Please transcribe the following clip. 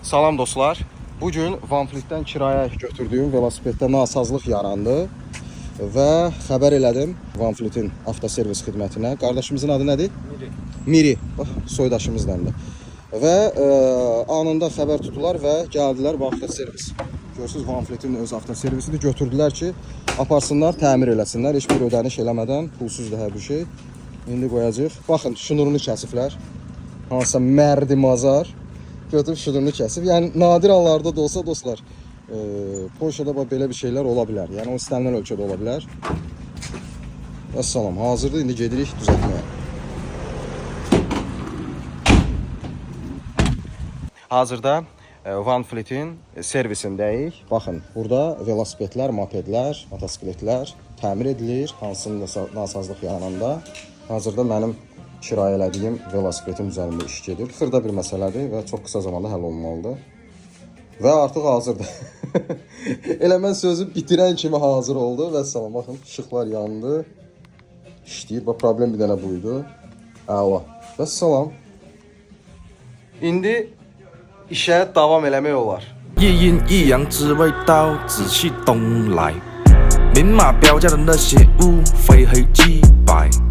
Salam dostlar. Bu gün Van Fleet'dən kirayə götürdüyüm velosipeddə nasazlıq yarandı və xəbər elədim Van Fleet'in avtoservis xidmətinə. Qardaşımızın adı nədir? Miri. Miri. Bax, soydaşımızdandır. Və anında xəbər tutdular və gəldilər bu avtoservis. Görürsüz, Van Fleet'in öz avtoservisidir. Götürdülər ki, aparsınlar, təmir eləsinlər. Heç bir ödəniş eləmədən, pulsuz da hər bir şey. İndi qoyacağıq. Baxın, şnurunu kəsiblər. Hansısa mərdi mazar götürüb şnurunu kəsib. Yəni nadir hallarda da olsa dostlar, Polşada bax belə bir şeylər ola bilər. Yəni o istənilən ölkədə ola bilər. Vəssalam, hazırdır. İndi gedirik düzəltməyə. Hazırda Van Fleet'in servisindəyik. Baxın, burada velosipedlər, mopedlər, motosikletlər təmir edilir. Hansının nasazlıq yarananda. Hazırda mənim kirayə elədiyim velosipedim üzərində iş gedir. Xırda bir məsələdir və çox qısa zamanda həll olunmalıdır. Və artıq hazırdır. Elə mən sözü bitirən kimi hazır oldu. Vəssalam, baxın, işıqlar yandı. İşləyir. Bax, problem bir dənə bu idi. Əla. Vəssalam. İndi işə davam eləmək olar. 一阴一阳之味道，紫气东来。明码标价的那些物，非黑即白。